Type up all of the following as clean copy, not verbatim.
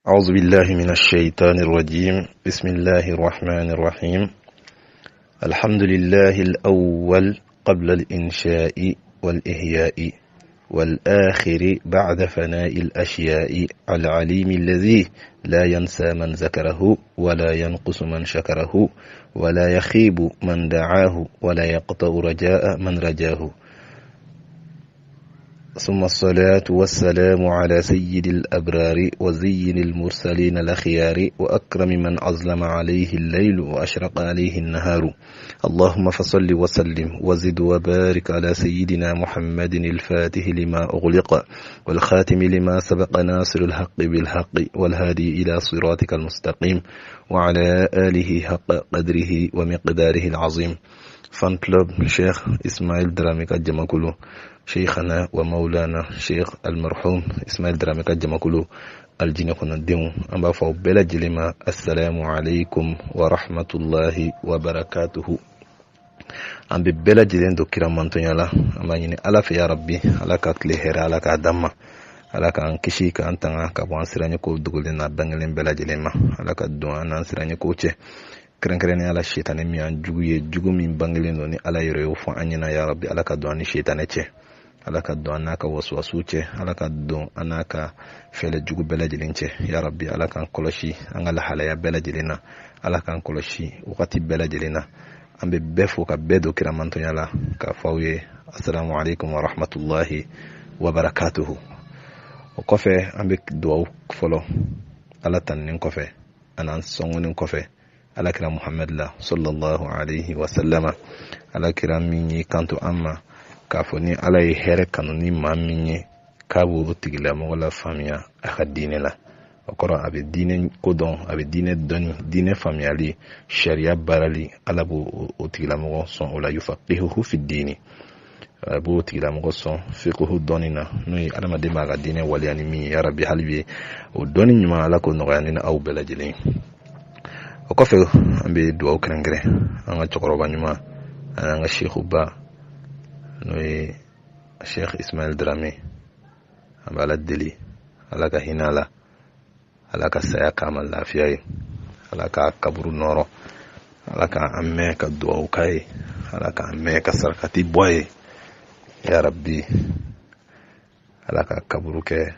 أعوذ بالله من الشيطان الرجيم. بسم الله الرحمن الرحيم. الحمد لله الأول قبل الإنشاء والإحياء، والآخر بعد فناء الأشياء، العليم الذي لا ينسى من ذكره، ولا ينقص من شكره، ولا يخيب من دعاه، ولا يقطع رجاء من رجاه. ثم الصلاة والسلام على سيد الأبرار وزين المرسلين الأخيار وأكرم من أظلم عليه الليل وأشرق عليه النهار. اللهم فصل وسلم وزد وبارك على سيدنا محمد الفاتح لما أغلق والخاتم لما سبق، ناصر الحق بالحق، والهادي إلى صراطك المستقيم، وعلى آله حق قدره ومقداره العظيم. Fan club Cheikh Ismail Dramé ka jamakulu، شيخنا ومولانا شيخ المرحوم Ismail Dramé ka jamakulu aljinɛ kɔnɔdenw، an b'a fɔ bɛɛ lajɛlen ma: السلام عليكم ورحمة الله وبركاته. An bɛ bɛɛ lajɛlen don kira mantonya la. An b'a ɲini Ala fɛ، ya Rabbi، Ala ka tile hɛrɛ Ala k'a d'an ma. Ala k'an kisi k'an tanga ka bɔ an siranɲɛ ko dogolen n'a bangelen bɛɛ lajɛlen ma. Ala ka don an n'an siranɲɛ ko cɛ، kɛrɛnkɛrɛnnenya la sitanɛ min y'an jugu ye، jugu min bangelen don ni Ala yɛrɛ y'o fɔ an ɲɛna. Ya Rabbi، Ala ka don an ni sitanɛ cɛ. Ala ka don an n'a ka wasuwasuw cɛ. Ala ka don an n'a ka fɛlɛ jugu bɛɛ lajɛlen cɛ. Ya Rabbi، Ala k'an kɔlɔsi an ka lahalaya bɛɛ lajɛlen na. Ala k'an kɔlɔsi wagati bɛɛ lajɛlen na. An bɛ bɛɛ fo ka bɛɛ don kiramantonya la k'a fɔ aw ye: السلام عليكم ورحمة الله وبركاته. O kɔfɛ، an bɛ duwawu fɔlɔ Ala tanuni kɔfɛ an'an sɔngɔni kɔfɛ Alakira Muhamadu la، صلى الله عليه وسلم. Alakira min y'i kanto an ma k'a fɔ ni Ala ye hɛrɛ kanu ni maa min ye، k'a b'o tigilamɔgɔ la faamuya a ka diinɛ la. O kɔrɔ، a bɛ diinɛ ko dɔn، a bɛ diinɛ dɔnni، diinɛ faamuyali، sariya baarali، Ala b'o o tigilamɔgɔ sɔn o la. يفقهه في الدين، a b'o tigilamɔgɔ sɔn fiqhu dɔnni na، n'o ye adamaden b'a ka diinɛ waleya ni min ye. Ya Rabbi، hali bi o dɔnni ɲuman، Ala k'o nɔgɔya ne ni aw bɛɛ lajɛlen. O kɔfɛ، an bɛ dugawu kɛrɛnkɛrɛn an ka cɛkɔrɔba ɲuman ani an ka sekuba، n'o ye Sheikh Ismail Drame. An bɛ Ala deli، Ala ka hinɛ a la، Ala ka saya k'a ma lafiya ye، Ala ka kaburu nɔrɔ، Ala ka an mɛn ka dugawu k'a ye، Ala k'an mɛn ka sarakati bɔ a ye. Ya Rabbi، Ala ka kaburu kɛ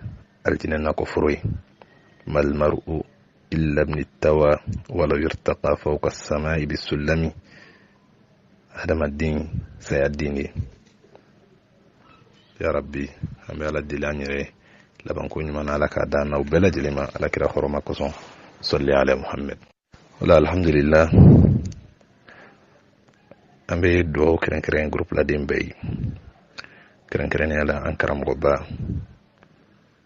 alijinɛ nakɔforo ye. ما المرء إلا ابن الثوى ولو ارتقى فوق السماء بالسلم. Hadamaden saya den de. Ya Rabbi، an bɛ Ala deli an yɛrɛ labanko ɲuman na، Ala k'a d'an n'aw bɛɛ lajɛlen ma، Ala kira hɔrɔma kosɔn. صل على محمد. Wala، alhamdulillah، an bɛ dugawu kɛrɛnkɛrɛn groupe laden bɛɛ ye، kɛrɛnkɛrɛnnenya la an karamɔgɔba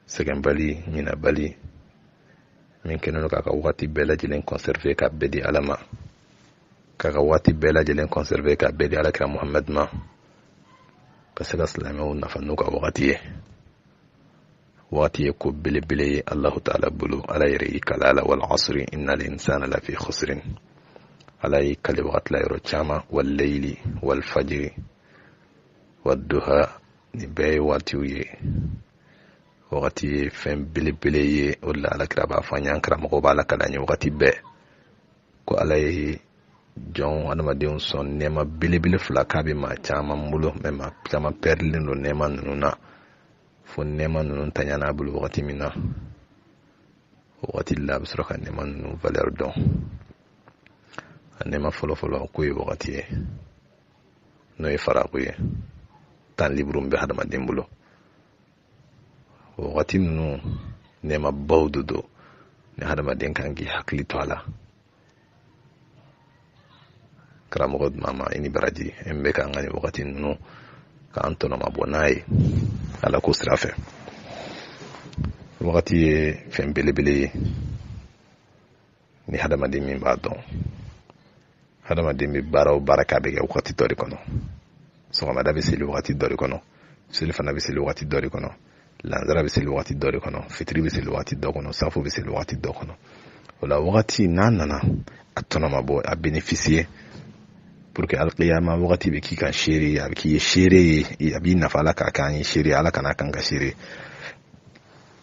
sɛgɛnbali ɲinabali min kɛlen don k'a ka waati bɛɛ lajɛlen conserver k'a bɛɛ di Ala ma، k'a ka waati bɛɛ lajɛlen conserver k'a bɛɛ di Ala kira Muhamad ma، ka se ka silamɛw nafa n'u ka wagati ye. Wagati ye ko belebele ye Allahu Taala bolo. Ala yɛrɛ y'i kala a la: والعصر إن الإنسان لفي خسر. Ala y'i kale wagati la yɔrɔ caman: والليل والفجر والضحى. Nin bɛɛ ye waatiw ye. Wagati ye fɛn belebele ye. O de la Ala kira b'a fɔ an ye، an karamɔgɔw b'a la kalan ye wagati bɛɛ، ko Ala ye jɔn adamadenw sɔn nɛɛma belebele fila، k'a bɛ maa caman bolo mɛ maa caman pɛrɛlen don nɛɛma ninnu na، fo nɛɛma ninnu taɲa n'a bolo wagati min na، o wagati la a bɛ sɔrɔ ka nɛɛma ninnu valeur dɔn. A nɛɛma fɔlɔfɔlɔ k'o ye wagati ye، n'o ye farako ye، temps libre min bɛ hadamaden bolo. O wagati ninnu nɛɛmabaw de don ni hadamaden kan k'i hakili to a la. Karamɔgɔ mama، i ni baraji n bɛ k'an ka nin wagati ninnu k'an tɔnɔma bɔ n'a ye Ala ko sira fɛ. Wagati ye fɛn belebele ye ni hadamaden min b'a dɔn. Hadamaden bɛ baara o baara kɛ، a bɛ kɛ wagati dɔ de kɔnɔ. Sɔgɔmada bɛ seli wagati dɔ de kɔnɔ، selifana bɛ seli wagati dɔ de kɔnɔ، lansara bɛ seli wagati dɔ de kɔnɔ، fitiri bɛ seli wagati dɔ kɔnɔ، safo bɛ seli wagati dɔ kɔnɔ. O la wagati n'a nana، a tɔnɔma bɔ، a bénéficier، pour que alkiyama wagati bɛ k'i kan seere ye، a bɛ k'i ye seere ye، a b'i nafa. Ala k'a k'an ye seere، Ala kana kan ka seere.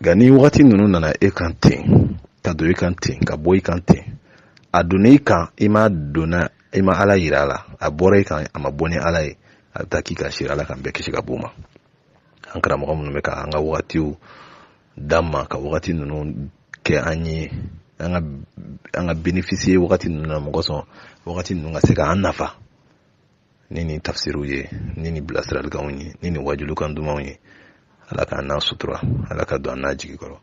Nka ni wagati ninnu nana e kan ten Ka don i kan ten, ka bɔ i kan ten. A donna i kan, i ma donna, i ma Ala yira a la. A bɔra i kan, a ma bɔ ni Ala ye. A bɛ taa k'i kan siri. Ala k'an bɛɛ kisi ka b'o ma. An karamɔgɔ minnu bɛ ka an ka wagatiw d'an ma, ka wagati ninnu kɛ an ye, an ka bénéficier wagati ninnu na, mɔgɔ sɔn wagati ninnu ka se k'an nafa ni nin tafsiriw ye, ni nin bilasiralikanw ye, ni nin wajulikan dumanw ye. Ala k'an n'a sutura, Ala ka don an n'a jigi kɔrɔ.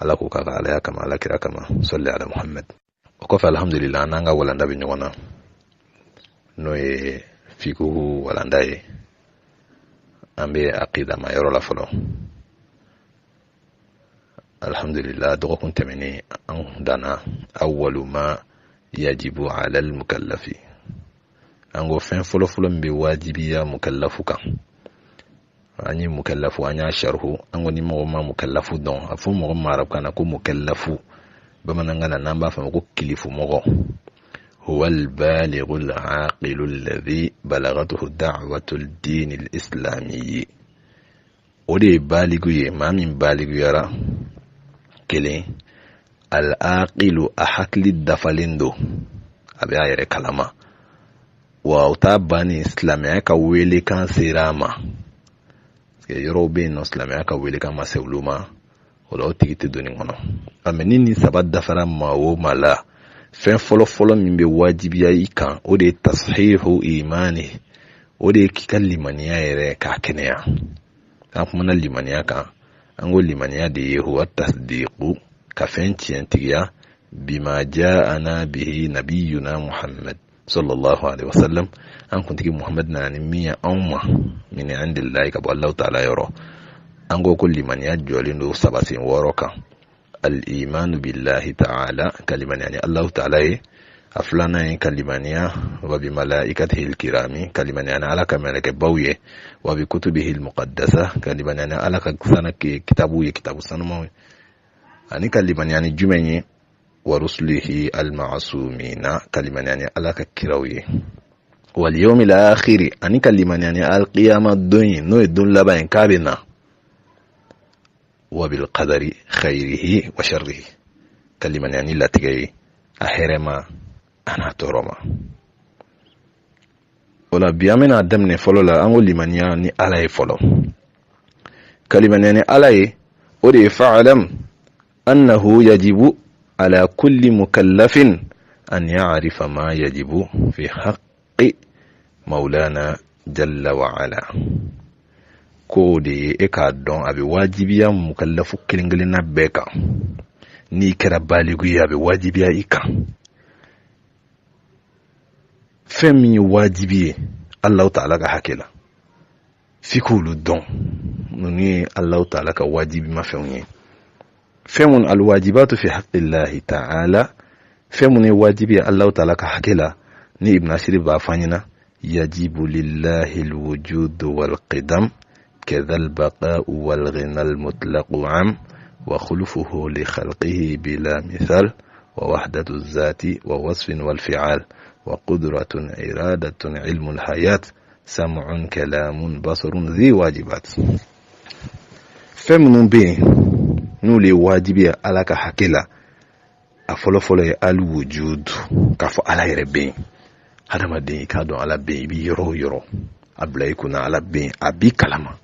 Ala k'o k'a ka Alaya kama, Ala kira kama. Sɔli ala Muhammed. O kɔfɛ, alhamdulillah, an n'an ka walanda bɛ ɲɔgɔn na, n'o ye fikuhu walanda ye. An bɛ akida ma yɔrɔ la fɔlɔ, alhamdulillah. Dɔgɔkun tɛmɛnen, an danna awwalu ma yajibu ala almukallafi. An ko fɛn fɔlɔfɔlɔ min bɛ wajibiya mukallafu kan. An ye mukallafu, an y'a sarihu. An ko ni mɔgɔ ma mukallafu dɔn, a fɔ mɔgɔ ma arabukan na ko mukallafu, bamanankan na n'an b'a fɔ ma ko kilifu mɔgɔ, huwa albalighu alaqilu alladhi balagatuhu da'watu ad-din al-islamiyyi. O de ye baligu ye, maa min baliguyara kelen, al-aqilu, a hakili dafalen don, a bɛ a yɛrɛ kalama wa o t'a bannen, silamɛya ka welekan sera a ma. Yɔrɔw bɛ yen nɔ, silamɛya ka welekan ma se olu ma, o la o tigi tɛ don nin kɔnɔ. Mɛ ni nin saba dafara maa o maa la, fɛn fɔlɔfɔlɔ min bɛ wajibiya i kan, o de ye tasihihu imani, o de ye k'i ka limaniya yɛrɛ k'a kɛnɛya. An kumana limaniya kan, an ko limaniya de ye huwa tasdiqu, ka fɛn tiɲɛtigiya, bima jaana bihi nabiyuna Muhammad sallallahu alaihi wasallam, an kuntigi Muhammad nana ni min ye anw ma, min indillahi, ka bɔ Allahu taala yɔrɔ. An ko ko limaniya jɔlen don sabasen wɔɔrɔ kan: al-imanu billahi ta'ala, ka limaniya ni Allahu ta'ala ye. A filanan ye ka limaniya wa bi malaikatihi alkirami, ka limaniya ni Ala ka mɛlɛkɛbaw ye, wa bi kutubihi almuqaddasa, ka limaniya ni Ala ka sana kitabu ye, kitabu sanumaw ye, ani ka limaniya ni jumɛn ye? Wa rusulihi almasumina, ka limaniya ni Ala ka kiraw ye, wal yawmil akhiri, ani ka limaniya ni alqiyama don ye, n'o ye don laban ye k'a bɛ na, wa bil qadari khairihi wa sharrihi, ka limaniya ni latigɛ ye, a hɛrɛma a n'a tɔɔrɔ ma. O la bi, an bɛna daminɛ fɔlɔ la. An ko limaniya ni Ala ye fɔlɔ. Ka limaniya ni Ala ye, o de ye fa'alam annahu yajibu ala kulli mukallafin an ya'rifa ma yajibu fi haqqi maulana jalla wa ala. Ko de ye e k'a dɔn, a bɛ wajibiya mukallafu kelen kelenna bɛɛ kan. N'i kɛra baligu ye, a bɛ wajibiya i kan fɛn min ye wajibi ye Allahu ta'ala ka hakɛ la, f'i k'olu dɔn. Ninnu ye Allahu ta'ala ka wajibimafɛnw ye. Fɛn mun alwajibatu fi haqqillahi ta'ala, fɛn mun ye wajibi ye Allahu ta'ala ka hakɛ la, ni Ibn Ashiri b'a fɔ an ɲɛna: yajibu lillahi alwujudu walqidam, kadha albaqa'u walghina almutlaqu am, wa khulufuhu li khalqihi bila mithal, wa wahdatu zati wa wasfin walfi'al, wa qudratun iradatun ilmu alhayat, sam'un kalamun basarun zi wajibat. Fɛn minnu bɛ yen n'olu ye wajibi ye Ala ka hakɛ la, a fɔlɔfɔlɔ ye alwujud, k'a fɔ Ala yɛrɛ bɛ yen. Hadamaden, i k'a dɔn Ala bɛ yen. I bɛ yɔrɔ o yɔrɔ, a bila i kunna Ala bɛ yen, a b'i kalama.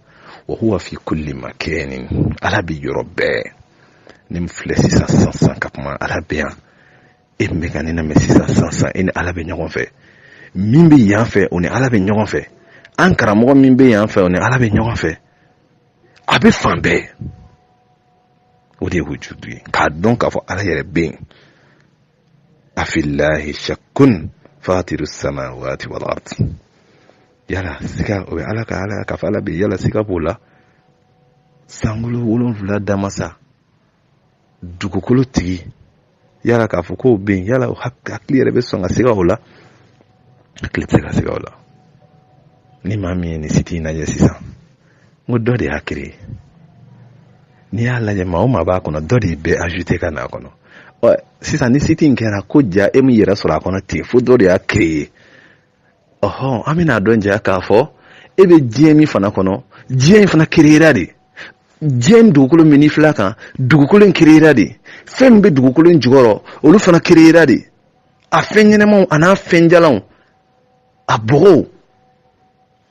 Wa huwa fi kulli makanin, Ala bɛ yɔrɔ bɛɛ. Ne min filɛ sisan sisan sisan ka kuma, Ala bɛ yan. E min bɛ ka ne lamɛn sisan sisan sisan, e ni Ala bɛ ɲɔgɔn fɛ. Min bɛ yan fɛ, o ni Ala bɛ ɲɔgɔn fɛ. An karamɔgɔ min bɛ yan fɛ, o ni Ala bɛ ɲɔgɔn fɛ. A bɛ fan bɛɛ. O de ye wujudu ye, k'a dɔn k'a fɔ Ala yɛrɛ bɛ yen. Afillahi shakkun fatiru samawati wal ard. Yala siga o bɛ Ala ka, Ala k'a fɔ Ala bɛ, yala siga b'o la? Sankolo wolonfila damasa, dugukolo tigi, yala k'a fɔ k'o bɛ yen, yala hakili yɛrɛ bɛ sɔn ka siga o la? Hakili tɛ se ka siga o la. Ni maa min ye nin site in lajɛ sisan, n ko dɔ de y'a créé. N'i y'a lajɛ, maa o maa b'a kɔnɔ, dɔ de ye bɛɛ ajouté ka n'a kɔnɔ. Ɔ sisan, ni site in kɛra ko ja, e min yɛrɛ sɔrɔ a kɔnɔ ten, fo dɔ de y'a créé. Ɔhɔn, an bɛna dɔn ja k'a fɔ e bɛ diɲɛ min fana kɔnɔ, diɲɛ in fana créera de. Diɲɛ dugukolo min n'i fil'a kan, dugukolo in créera de. Fɛn min bɛ dugukolo in jukɔrɔ, olu fana créera de. A fɛn ɲɛnɛmaw a n'a fɛn jalanw, a bɔgɔw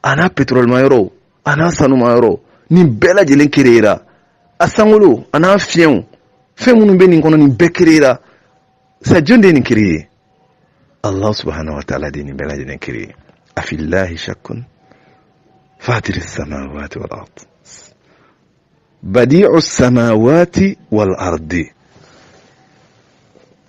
a n'a petrolimayɔrɔw a n'a sanumayɔrɔw, nin bɛɛ lajɛlen créera. A sankolo a n'a fiɲɛw, fɛn minnu bɛ nin kɔnɔ, nin bɛɛ créera. Sa jɔn de ye nin créer? Allah subhanahu wa ta'ala de ye nin bɛɛ lajɛlen créer. Afillahi shakkun fatiri samawati wal ard badi'u samawati wal ardi.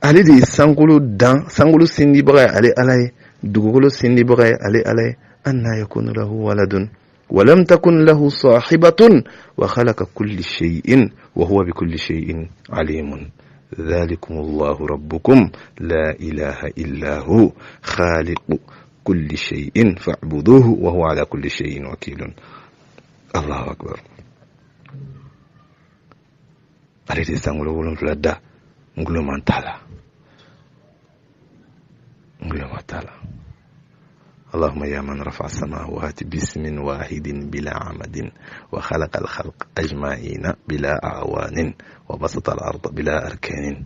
Ale de ye sankolo dan, sankolo sindibaga ye ale Ala ye, dugukolo sindibaga ye ale Ala ye. Anna yakunu lahu waladun walam takun lahu sahibatun wa khalaqa kulli shay'in wa huwa bikulli shay'in alimun. ذلكم الله ربكم لا إله إلا هو خالق كل شيء فاعبدوه وهو على كل شيء وكيل. الله أكبر. Ale de sankolo 7 da, nguloma t'a la, nguloma t'a la. اللهم يا من رفع السماوات باسم واحد بلا عمد وخلق الخلق أجمعين بلا أعوان وبسط الأرض بلا أركان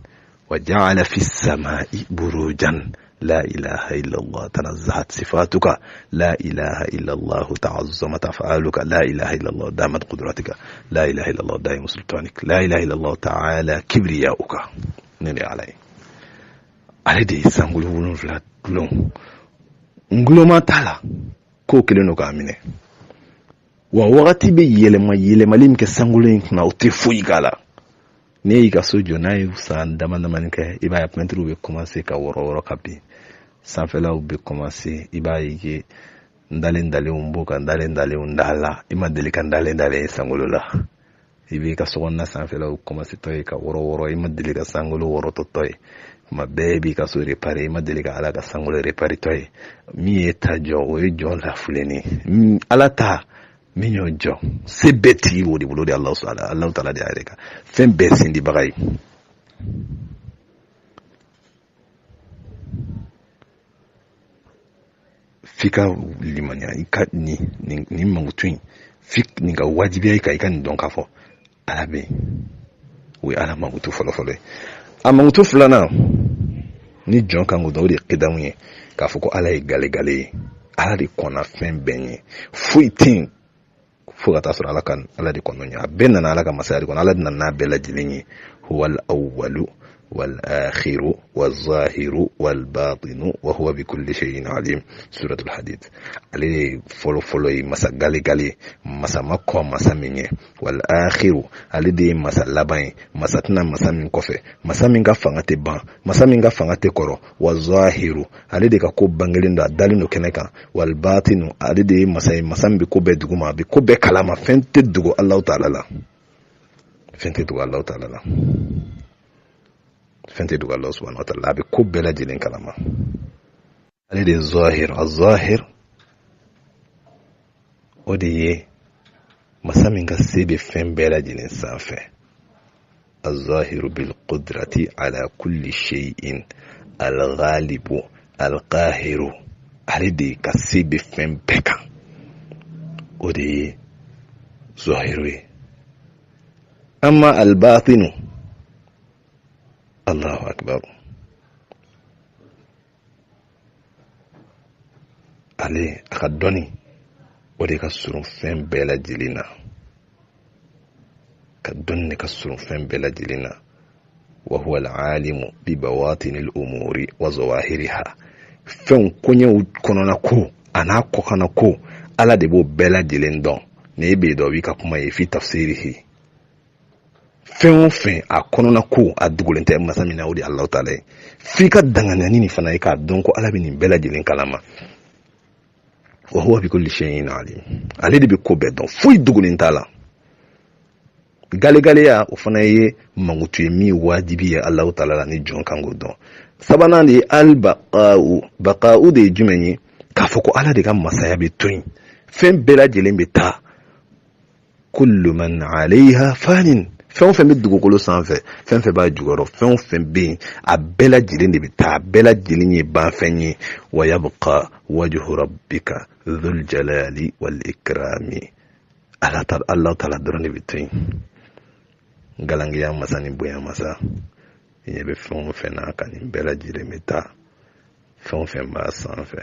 وجعل في السماء بروجا. لا إله إلا الله تنزهت صفاتك، لا إله إلا الله تعظمت أفعالك، لا إله إلا الله دامت قدرتك، لا إله إلا الله دائم سلطانك، لا إله إلا الله تعالى كبرياؤك. Nin Ala ye, ale de ye sankolo 7 dulon, nguloma t'a la, k'o kelen don k'a minɛ. Wa wagati bɛ yɛlɛma yɛlɛmali min kɛ sankolo in kunna, o tɛ foyi k'a la. N'e y'i ka so jɔ, n'a ye san dama damani kɛ, i b'a ye pɛntiriw bɛ commencer ka wɔrɔ wɔrɔ ka bin, sanfɛlaw bɛ commencer, i b'a ye ntalen ntalenw b'o kan, ntalen ntalenw da la. I ma deli ka ntalen ntalen ye sankolo la. I b'i ka sokɔnɔna sanfɛlaw commencer tɔ ye ka wɔrɔ wɔrɔ, i ma deli ka sankolo wɔrɔtɔtɔ ye. Tuma bɛɛ i b'i ka so réparer, i ma deli ka Ala ka sankolo réparer tɔ ye. Min ye ta jɔ, o ye jɔn lafulen ye. Ala ta min y'o jɔ, se bɛɛ tigi b'o de bolo de. Alahu Alahu Taala de y'a yɛrɛ ka fɛn bɛɛ sindibaga ye. F'i ka limaniya, i ka nin nin nin mankutu in, f'i nin ka wajibiya i kan, i ka nin dɔn k'a fɔ Ala bɛ yen. O ye Ala mankutu fɔlɔfɔlɔ ye. A mankutu filanan ni jɔn kan k'o dɔn, o de ye kidamu ye, k'a fɔ ko Ala ye galegale ye. Ala de kɔnna fɛn bɛɛ ɲɛ, foyi tɛ yen fo ka taa sɔrɔ Ala ka Ala de kɔnɔ ɲɛ. A bɛɛ nana Ala ka masaya de kɔnɔ, Ala de nana n'a bɛɛ lajɛlen ye. Huwal awwalu wal akhiru wal zahiru wal batinu wa huwa bi kulli shay'in alim. Suratul Hadid. Ale ye fɔlɔ fɔlɔ ye, masa galegale, masa ma kɔn masa min ɲɛ. Wal akhiru, ale de ye masa laban ye, masa tɛna masa min kɔfɛ, masa min ka fanga tɛ ban, masa min ka fanga tɛ kɔrɔ. Wa zahiru, ale de ka ko bangelen don, a dalen don kɛnɛ kan. Wal batinu, ale de ye masa ye, masa min bɛ ko bɛɛ duguma, a bɛ ko bɛɛ kalama. Fɛn tɛ dogo Alahu Taala la, fɛn tɛ dogo Alahu Taala la, fɛn tɛ dogo Alahu subahana wa taala, a bɛ ko bɛɛ lajɛlen kalama. Ale de ye zahir. A zahir, o de ye masa min ka se bɛ fɛn bɛɛ lajɛlen sanfɛ. الظاهر بالقدرة على كل شيء الغالب القاهر. Ale de ka se bɛ fɛn bɛɛ kan, o de ye zahiru ye. Amma albatinu, Allahu akbar, ale a ka dɔnni o de ka surun fɛn bɛɛ lajɛlen na, ka dɔnni de ka surun fɛn bɛɛ lajɛlen na. Wa huwa alalimu bi bawatini al-umuri wa zawahiriha. Fɛnw koɲɛw kɔnɔna ko a n'a kɔkanna ko, Ala de b'o bɛɛ lajɛlen dɔn. Ni e bɛ dɔn, o b'i ka kuma ye fi tafsirihi. Fɛn o fɛn a kɔnɔna ko a dogolen tɛ masa min na, o de ye Alahu Taala ye. F'i ka danganiya ni nin fana ye, k'a dɔn ko Ala bɛ nin bɛɛ lajɛlen kalama. Wa huwa bi kulli shay'in alim. Ale de bɛ ko bɛɛ dɔn, foyi dogolen t'a la. Galegaleya, o fana ye mankutu ye min wajibi ye Alahu Taala la, ni jɔn kan k'o dɔn. Sabanan de ye albaqa'u. Baqa'u de ye jumɛn ye? K'a fɔ ko Ala de ka masaya bɛ to yen, fɛn bɛɛ lajɛlen bɛ taa. Kullu man alayha fanin. Fɛn o fɛn bɛ dugukolo sanfɛ, fɛn fɛn b'a jukɔrɔ, fɛn o fɛn bɛ yen, a bɛɛ lajɛlen de bɛ taa, a bɛɛ lajɛlen ye banfɛn ye. Wa yabqa wajhu rabbika dhul jalali wal ikrami. Ala ta Ala taala dɔrɔn de bɛ to yen. Galangiya masa ni bonya masa, i ɲɛ bɛ fɛn o fɛn na ka nin bɛɛ lajɛlen bɛ taa, fɛn o fɛn b'a sanfɛ,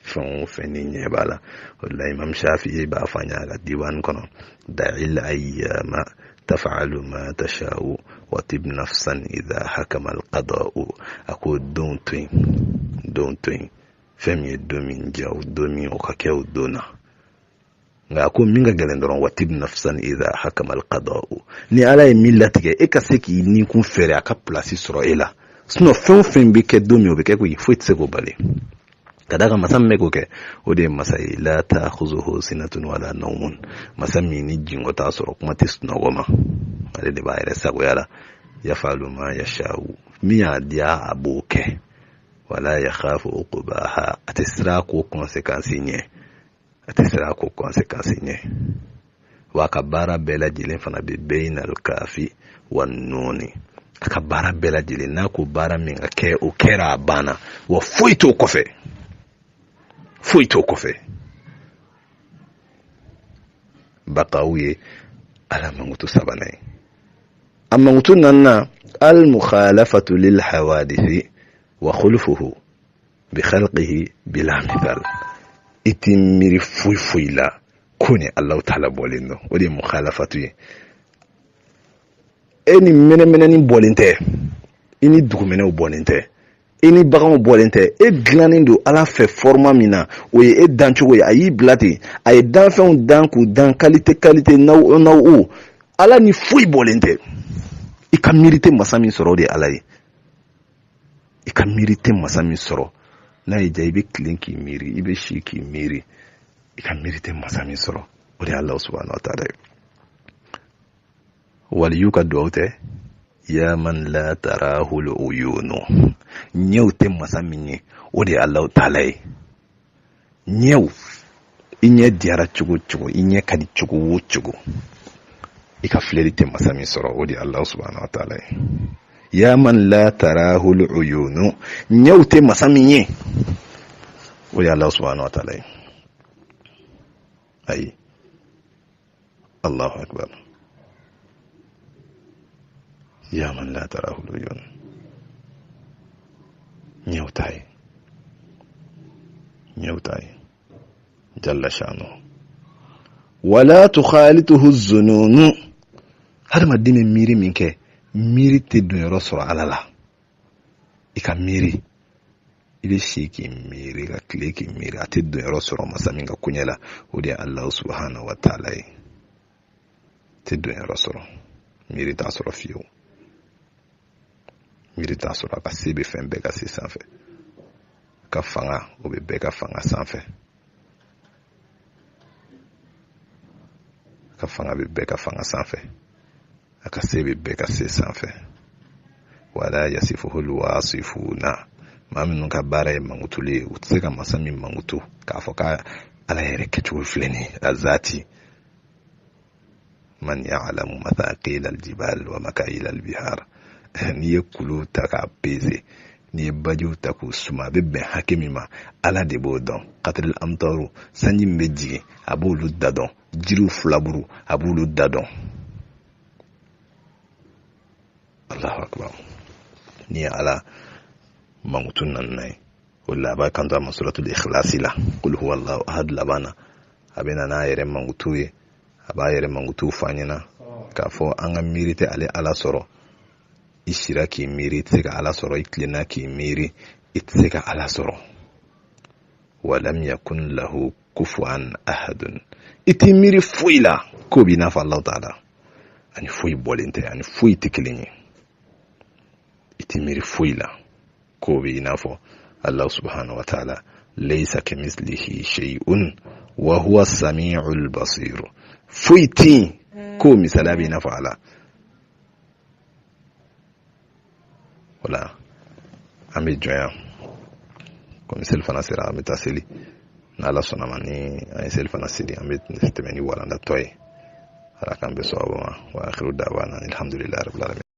fɛn o fɛn ni ɲɛ b'a la. O de la Imam Shafi'i b'a fɔ an ye a ka diwan kɔnɔ, da'il ayyama taf'alu ma tasha'u wa tib nafsan idha hakama al-qada'u. A ko don to yen, don to yen, fɛn min ye don min diya o don min, o ka kɛ o don na. Nka a ko min ka gɛlɛn dɔrɔn, wa tib nafsan idha hakama al-qada'u, ni Ala ye min latigɛ, e ka se k'i nikun fɛɛrɛ a ka pilasi sɔrɔ e la. Sinon fɛn o fɛn bɛ kɛ don min, o bɛ kɛ koyi, foyi tɛ se k'o bali. Ka d'a kan masa min bɛ k'o kɛ, o de ye masa ye, la ta'khuzuhu sinatun wala nawmun, masa min ni jingɔ t'a sɔrɔ, kuma tɛ sunɔgɔ ma. Ale de b'a yɛrɛ sagoya la, yafalu ma yasha'u, min y'a diya a b'o kɛ, wala yakhafu uqbaha, a tɛ siran ko conséquence ɲɛ, a tɛ siran ko conséquence ɲɛ. Wa a ka baara bɛɛ lajɛlen fana bɛ bainal kafi wa nuni, a ka baara bɛɛ lajɛlen n'a ko baara min ka kɛ, o kɛra, a banna, wa foyi t'o kɔfɛ, foyi t'o kɔfɛ. Bakaw ye Ala mankutu sabanan ye. A mankutu naaninan, al mukhalafatu lil hawadisi wa khulfuhu bi khalqihi bila mithal. I t'i miiri foyi foyi la ko ni Alahu taala bɔlen don, o de ye mukhalafatu ye. E ni mɛnɛmɛnɛni bɔlen tɛ, i ni dugumɛnɛw bɔlen tɛ, i ni baganw bɔlen tɛ. E dilannen don Ala fɛ format min na, o ye e dancogo ye, a y'i bila ten. A ye danfɛnw dan k'u dan qualité qualité, naw naw o Ala ni foyi bɔlen tɛ. I ka miiri tɛ masa min sɔrɔ, o de ye Ala ye. I ka miiri tɛ masa min sɔrɔ, n'a y'i diya i bɛ tilen k'i miiri, i bɛ si k'i miiri, i ka miiri tɛ masa min sɔrɔ, o de ye Alahu subahana wa taala ye. Waliyu ka duwawu tɛ, ya man la tarahu uyunu, ɲɛw tɛ masa min ye, o de ye Alahu taala ye. Ɲɛw, i ɲɛ diyara cogo cogo, i ɲɛ ka di cogo o cogo, i ka filɛli tɛ masa min sɔrɔ, o de ye Alahu subahana wa taala ye. Ya man la tarahu uyunu, ɲɛw tɛ masa min ye, o de ye Alahu subahana wa taala ye. Ayi, Allahu akbar, ya man la tarahu uyun, ɲɛw t'a ye, ɲɛw t'a ye, jalla shanu. Wala tukhalituhu zununu, hadamaden bɛ miiri min kɛ, miiri tɛ donyɔrɔ sɔrɔ Ala la. I ka miiri, i bɛ si k'i miiri ka tile k'i miiri, a tɛ donyɔrɔ sɔrɔ masa min ka koɲɛ la, o de ye Alahu subahana wa taala ye. Tɛ donyɔrɔ sɔrɔ, miiri t'a sɔrɔ fiyewu, miiri t'a sɔrɔ. A ka se bɛ fɛn bɛɛ ka se sanfɛ, a ka fanga o bɛ bɛɛ ka fanga sanfɛ, a ka fanga bɛ bɛɛ ka fanga sanfɛ, a ka se bɛ bɛɛ ka se sanfɛ. Wala yasifuhul wasifuna, maa minnu ka baara ye mankutuli ye, u tɛ se ka masa min mankutu k'a fɔ k'a Ala yɛrɛ kɛcogo filɛ nin ye a zaati. Man ya'lamu mathaqil aljibal wa makayil albihar, n'i ye kulu ta k'a peze, n'i ye bajiw ta k'u suma, a bɛ bɛn hakɛ min ma, Ala de b'o dɔn. Katiril amtaru, sanji min bɛ jigin, a b'olu da dɔn. Jiriw filaburu, a b'olu da dɔn. Allahu akbar, ni ye Ala mankutu naaninan ye. O la a b'a kanto a ma suratul ikhlasi la, kul huwa allahu ahad laban na, a bɛ na n'a yɛrɛ mankutu ye, a b'a yɛrɛ mankutu fɔ an ɲɛna k'a fɔ an ka miiri tɛ ale Ala sɔrɔ. I sira k'i miiri, i tɛ se ka Ala sɔrɔ. I tilenna k'i miiri, i tɛ se ka Ala sɔrɔ. Walam yakun lahu kufuwan ahadun, i t'i miiri foyi la k'o b'i n'a fɔ Alahu taala, ani foyi bɔlen tɛ, ani foyi tɛ kelen ye. I t'i miiri foyi la k'o b'i n'a fɔ Alahu subahana wa taala. Laysa kamislihi shay'un wa huwa sami'ul basir, foyi tɛ yen k'o misaliya b'i n'a fɔ Ala. Wala an bɛ jɔ yan, komi selifana sera, an bɛ taa seli. N'Ala sɔnna ma, ni an ye selifana seli, an bɛ tɛmɛ ni walanda tɔ ye. Ala k'an bɛn sababu ma. Wa akhiru da'wana alhamdulillahi rabbil alamin.